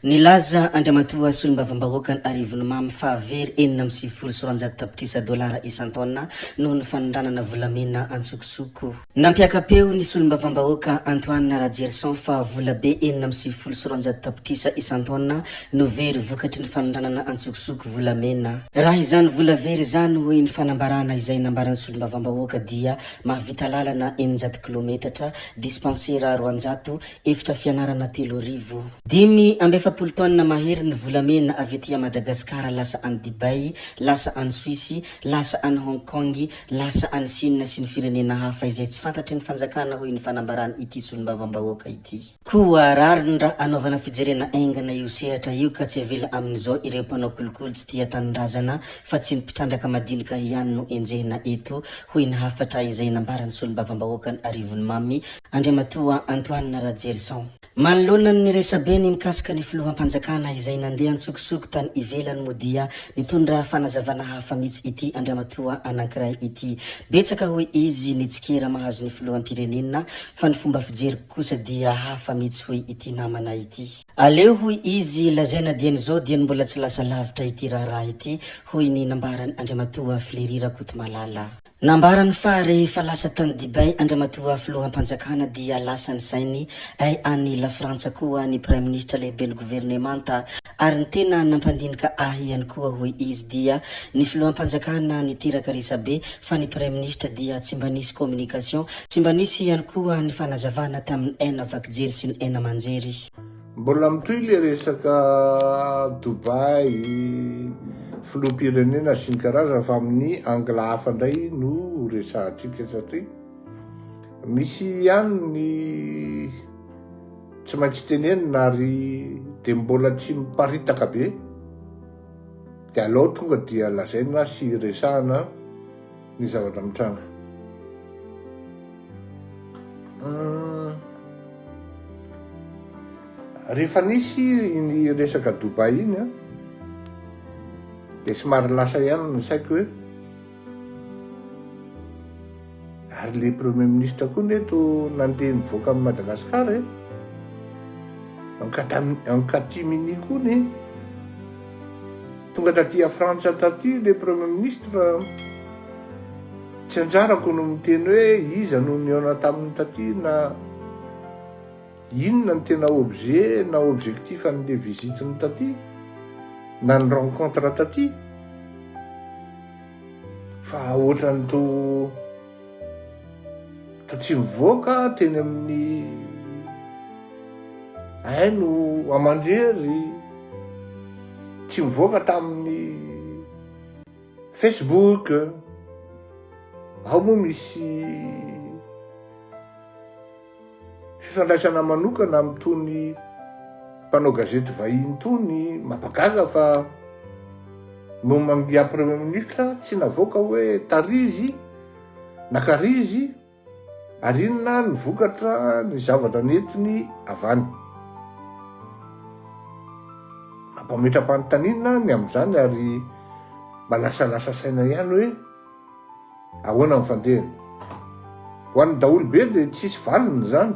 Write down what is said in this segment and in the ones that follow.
Nilaza Andriamatoa Solombavambahoakan' Arivonimamy fa very 296 tapitrisa dolara isan-taona noho ny fanondranana volamena antsokosoko. Nampiaka-peo ny Solombavambahoaka Antoine Rajerison fa volabe 296 tapitrisa isan-taona no very vokatry ny fanondranana antsokosoko volamena. Raha izany vola very izany, hoy ny fanambarana izay nambaran'ny Solombavambahoaka dia mahavita lalana 600 kilometatra, dispansera 200, Efitra fianarana 3000. 45 taonina mahery ny volamena avy aty Madagasikara lasa any Dubai, lasa any Suisse, lasa any Hong Kong, lasa any Sina sy ny firenena hafa izay tsy fantatry ny fanjakana hoy ny fanambaran ity solombavambahoaka ity. Koa rariny raha anaovana fijerena aingana io sehatra io ka tsy avela amin'izao ireo mpanao kolikoly tsy tia tanindrazana fa tsy ny mpitrandraka madinika ihany no enjehina eto hoy ny hafatra izay nambaran'ny solombavambahoakan Arivonimamy Andriamatoa Antoine Rajerison. Manoloana ny resabe ny mikasika ny filoham-panjakana izay nandeha an-tsokosoko tany ivelany moa dia nitondra fanazavana hafa mihitsy ity Andriamatoa anankiray ity. Betsaka hoy izy ny tsikera mahazo ny filoham-pirenena fa ny fomba fijeriko kosa dia hafa mihitsy hoy ity namana ity. Aleo hoy izy lazaina dieny izao dieny mbola tsy lasa lavitra ity raharaha ity hoy ny nambaran' Andriamatoa Fleury Rakotomalala. Nambarany fa rehefa lasa tany Dubai Andriamatoa Filoham-panjakana dia lasa ny sainy ay any Lafrantsa koa ny Praiminisitra lehiben'ny governemanta ary ny tena nampandinika ahy ihany koa hoy izy dia ny Filoham-panjakana niteraka resabe fa ny Praiminisitra dia tsy mba nisy communication tsy mba nisy ihany koa ny fanazavana tamin'ny aina vakijery sy ny aina aman-jery. Mbola mitohy le resaka Dubaï, filoham-pirenena sy ny karazany fa amin'ny angle hafa indray no ho resahantsika satria misy ihany ny tsy maintsy tenenina ary dia mbola tsy miparitaka be dia alao tonga dia lazaina sy resahana ny zavatra mitranga. Rehefa nisy iny resaka Dubaï iny an, dia somary lasa ihany ny saiko hoe ary le premier ministre koa ne to nandeha nivoaka amin'i Madagasikara e, en catimini koa ne, tonga taty a Frantsa taty le premier ministre, Tsy anjarako no miteny hoe iza no nihaona taminy taty na inona no tena objet na objectif an'le visite-ny taty na ny rencontre taty fa ohatran'ny to to tsy mivoaka teny amin'ny haino aman-jery, tsy mivoaka tamin'ny Facebook, ao moa misy fifandraisana manokana amin'itony mpanao gazety vahiny itony, mampagaga fa momba premier ministre tsy navoaka hoe tarizy na karizy Ary inona ny vokatra ny zavatra nentiny avy any? Mampametra-panontaniana ny amin'izany ary mba lasalasa saina ihany hoe ahoana ny fandehany. Ho an'ny daholobe dia tsisy valiny izany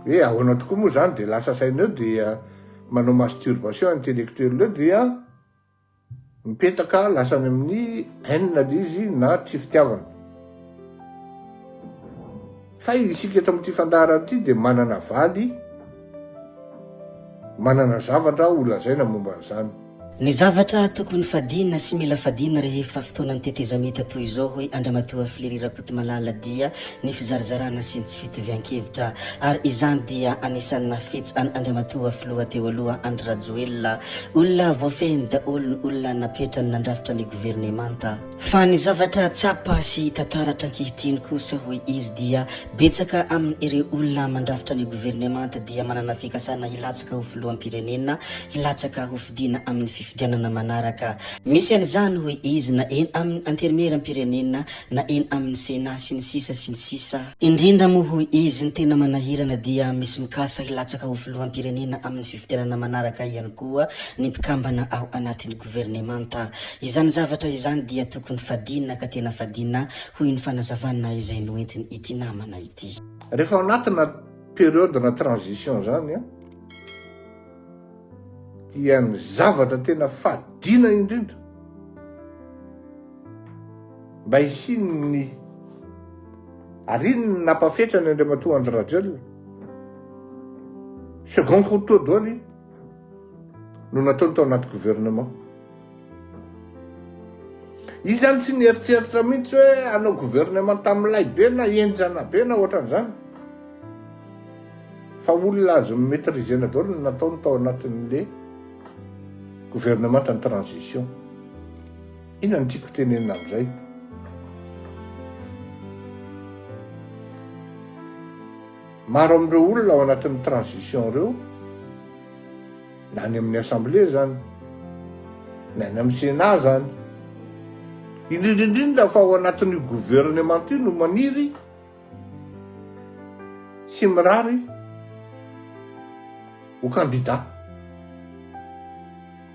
hoe ahoana tokoa moa izany dia lasa saina eo dia manao masturbation intellectuelle eo dia Mipetaka lasa any amin'ny haine le izy na tsy fitiavana. Fa isika eto amin'ity fandaharana ity dia manana valy, manana zavatra ho lazaina momba an'izany. Ny zavatra tokony fadiana sy mila fadiana rehefa fotoanan'ny tetezamita toy izao hoy Andriamatoa Fleury Rakotomalala dia ny fizarazarana sy ny tsy fitovian-kevitra ary izany dia anisan'ny nahafetsy an' Andriamatoa Filoha teo aloha Andry Rajoelina. Olona voafehiny daholo ny olona napetrany nandrafitra ny governemanta. Fa ny zavatra tsapa sy hita taratra ankehitriny kosa hoy izy dia betsaka amin' ireo olona mandrafitra ny governemanta dia manana fikasana hilatsaka ho filoham-pirenena, hilatsaka ho fidiana amin' ny fifidianana manaraka. Misy an'izany hoy izy na eny amin' ny anterimieram-pirenena na eny amin'ny Sénat sy ny sisa sy ny sisa. Indrindra moa hoy izy ny tena manahirana dia misy mikasa hilatsaka ho filoham-pirenena amin'ny fifidianana manaraka ihany koa ny mpikambana ao anatin'ny governemanta. Izany zavatra izany dia tokony fadiana ka tena fadiana hoy ny fanazavana izay noentiny ity namana ity. Rehefa ao anatina période na transition zany an. dia ny zavatra tena fadiana indrindra mba hisian'ny ary iny ny nampafetra ny Andriamatoa Andry Rajoelina second couteau daholo no nataony tao anaty gouvernement. Izy zany tsy nieritreritra mihitsy hoe hanao gouvernement tamin'ilay be na henjana be na ohatran'izany. Fa olona azo maîtriser-na daholo no nataony tao anatin'le gouvernement tany transition. Inona no tiako tenenina amin'izay? Maro amin'ireo olona ao anatin'ny transition ireo, na any amin'ny assemblée zany, na any amin'ny sénat zany, indrindra indrindra fa ao anatin'io gouvernement io no maniry sy mirary ho candidat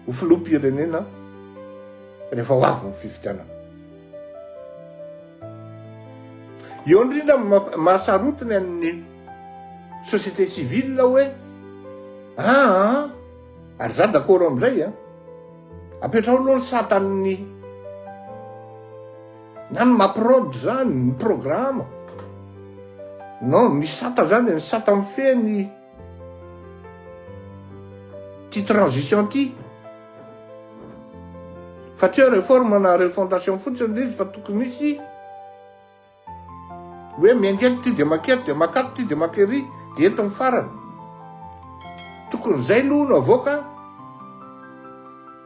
ho filoham-pirenena rehefa ho avy ny fifidianana. Eo indrindra mahasarotiny an'ny société civile hoe aa ary za d'accord amizay a, apetraho aloha ny satan'ny na ny maprod zany ny programme non ny sata zany ny sata mifehy ny ty transition ty fa tsy hoe réforme na refondation fotsiny le izy fa tokony hisy hoe miainga eto ty de maketo de makato ty de makery de eto ny farany tokony zay aloha no avoaka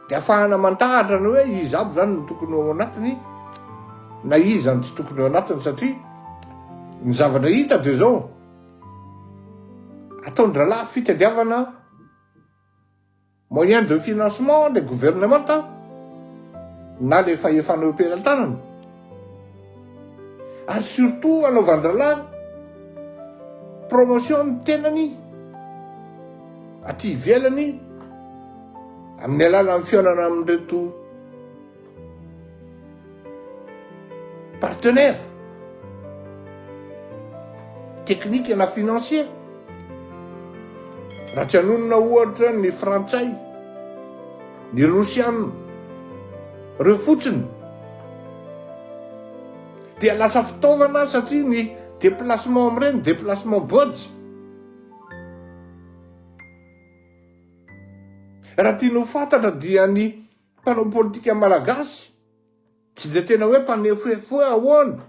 de afahana mandahatra ny hoe iza aby zany no tokony ao anatiny na iza no tsy tokony ao anatiny satria ny zavatra hita de zao ataon-drahalahy fitadiavana Moyen de financement le gouvernemanta na le fahefana eo am-pelatanana ary surtout anaovan-drahalahy promotion ny tenany aty ivelany amin'ny alalan'ny fihaonana amin'ireto partenaire technique na financier raha tsy hanonona ohatra ny frantsay ny rosiana reo fotsiny dia lasa fitaovana satria ny déplacement amin'ireny déplacement bojy raha tiana ho fantatra dia ny Mpanao politika malagasy tsy dia tena hoe mpanefoefo hoe ahoana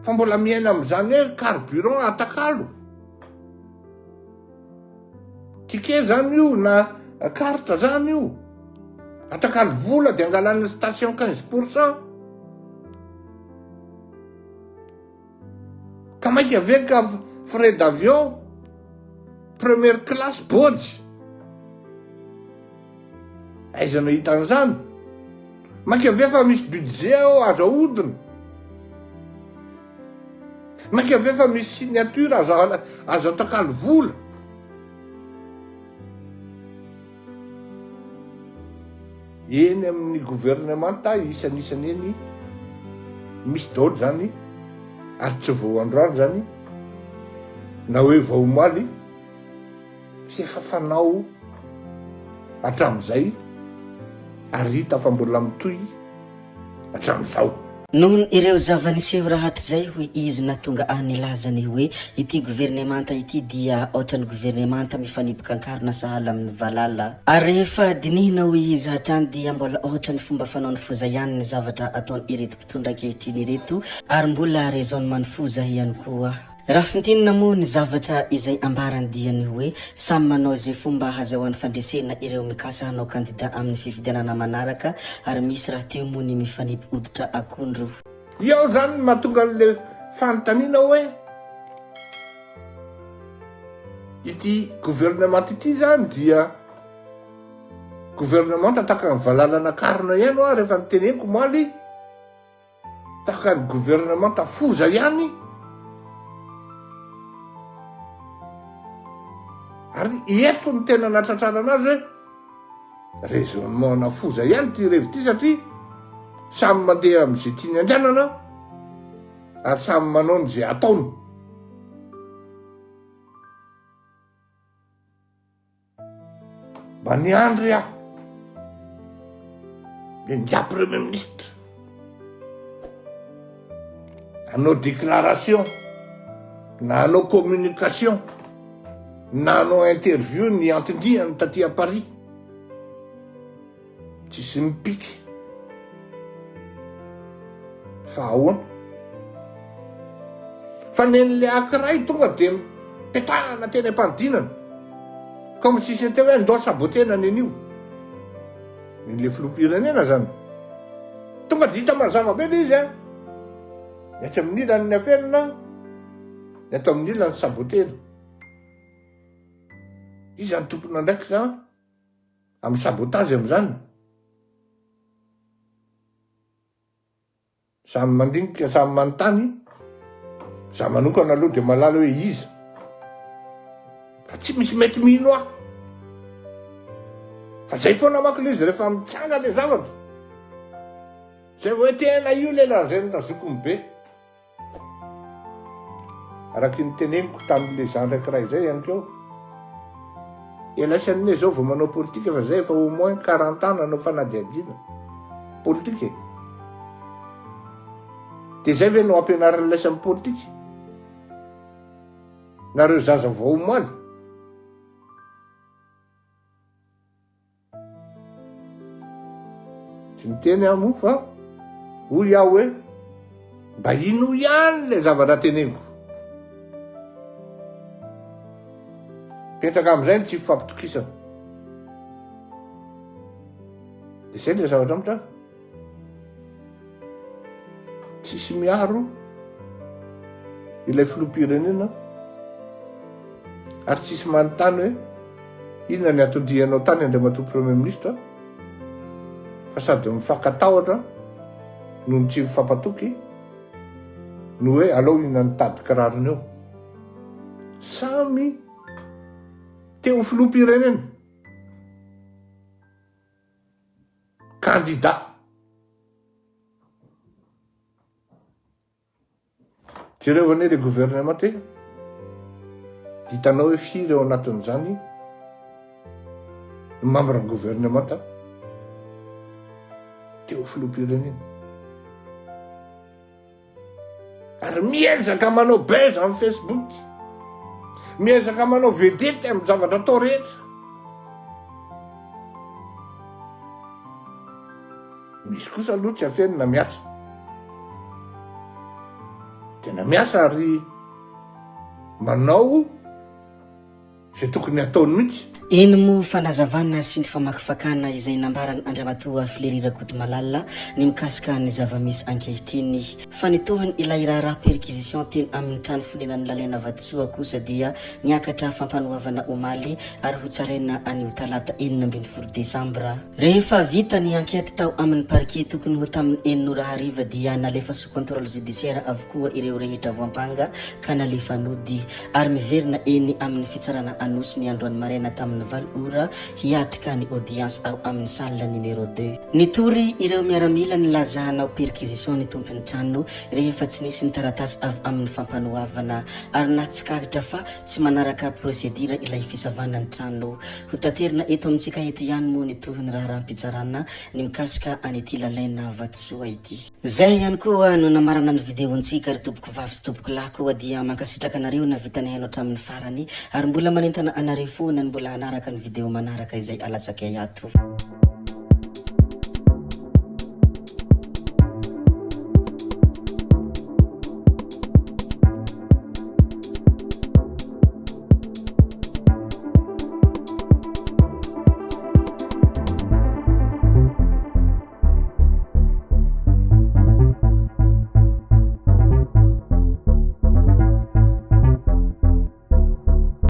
fa mbola miaina amin'izany hoe carburant atakalo. Ticket zany io na carte zany io. Atakalo vola dia angalan'ny station 15 pourcent. Ka mainka ve ka frais d'avion première classe bôjy? Aiza no ahita an'izany? Mainka ve fa misy budget ao azo ahodina? Mainka ve fa misy signature azo azo atakalo vola? Eny amin'ny governemanta isan'isany eny misy daholo zany ary tsy vao androany zany na hoe vao omaly fa efa fanao hatramin'izay ary hita fa mbola mitohy hatramin'izao. Noho ireo zava-niseho rahatrizay, hoy izy, nahatonga ahy nilaza ny hoe ity governemanta ity dia ohatran'ny governemanta mifaniboka an-karona sahala amin'ny valala. Ary rehefa dinihina, hoy izy hatrany, dia mbola ohatran'ny fomba fanaon'ny foza ihany ny zavatra ataon'ireto mpitondra ankehitriny ireto ary mbola raisonnement-n'ny foza ihany koa. Raha fintinina moa ny zavatra izay ambarany dia ny hoe samy manao izay fomba hazahoany fandresena ireo mikasa hanao kandida amin'ny fifidianana manaraka ary misy rahateo moa ny mifanipy hoditra akondro. Eo izany no mahatonga an'ilay fanontaniana hoe ity gouvernement ity izany dia gouvernement tahaka ny valalan'akarina ihany hoa rehefa niteneniko omaly. Tahaka ny gouvernemanta foza ihany ary eto no tena natratrarana azy hoe raisonnement na foza ihany ity revy ity satria samy mandeha amin'izay tiany andehanana ary samy manao ny izay ataony. Mba niandry aho. Dia ingahy premier ministre hanao déclaration na hanao communication na hanao interview ny anton-diany taty à Paris. Tsisy mipiky. Fa ahoana? Fa nen'le ankiray tonga dia mipetahana teny am-panidinana. Comme si c'était hoe ndao sabotena nen'io. Nen'le filoham-pirenena zany. Tonga dia hita mazava be le izy an. Ny atsy amin'ny ilany ny afenina, ny ato amin'ny ilany sabotena. Iza ny tompon'andraikitra amin'ny sabotage amin'izany? Samy mandinika, samy manontany. Za manokana aloha dia mahalala hoe iza. Fa tsy misy mety mino ahy. Fa zay foana manko le izy rehefa mitsanga le zavatra. Zay vao hoe tena io le lazain'ny razokiny be. Araky ny teneniko tamin'le zandry ankiray zay ihany koa, elaisany ne zao vao manao politika fa zay efa au moins 40 ans nanao fanadihadiana politika e. De zay ve no ampianarin'laisany politika? Nareo zaza vao omaly? Tsy miteny aho moa fa hoy aho hoe mba ino ihany ilay zavatra teneniko. Mipetraka amin'izay ny tsy fifampitokisana. Dia izay ilay zavatra mitranga. Tsisy miaro ilay filoham-pirenena ary tsisy manontany hoe inona ny anton-dianao tany Andriamatoa Premier Ministre fa sady mifankatahotra noho ny tsy mifampatoky no hoe alao inona ny tady kirarony eo. Samy te ho filoham-pirenena. Candidat. Jereo anie le gouvernement e. Hitanao hoe firy ao anatin'izany ny membre ny gouvernement teo filoham-pirenena. Ary miezaka manao buzz amin'ny Facebook. Miezaka manao vedette amin'ny zavatra atao rehetra. Misy kosa aloha tsy afenina miasa. Tena miasa ary manao Izay tokony hataony mihitsy. Eny moa fanazavana sy ny famakifakana izay nambaran' Andriamatoa Fleury Rakotomalala ny mikasika ny zava-misy ankehitriny. Fa ny tohiny ilay raharaha perquisition teny amin'ny trano fonenan'i Lalaina Vatosoa kosa dia niakatra fampanoavana omaly ary hotsaraina anio talata 16 desambra. Rehefa vita ny enquête tao amin'ny parquet tokony ho tamin'ny enina ora hariva dia nalefa sous contrôle judiciaire avokoa ireo rehetra voampanga ka nalefa nody ary miverina eny amin'ny fitsarana Anosy ny androany maraina tamin'ny valo ora hiatrika ny audience ao amin'ny salle numéro deux. Nitory ireo miaramila nilaza hanao perquisition ny tompon'ny trano rehefa tsy nisy ny taratasy avy amin'ny fampanoavana ary nahatsikaritra fa tsy manaraka procédure ilay fisavana ny trano. Ho taterina eto amintsika eto ihany moa ny tohin'ny raharaham-pitsarana ny mikasika an'ity Lalaina Vatosoa ity. Zay ihany koa no namarana ny video-ntsika ry tompoko vavy sy tompoko lahy koa dia mankasitraka anareo navita nihaino hatramin'ny farany ary mbola manentana anareo foana ny mbola hanaraka ny video manaraka izay alatsakay ato.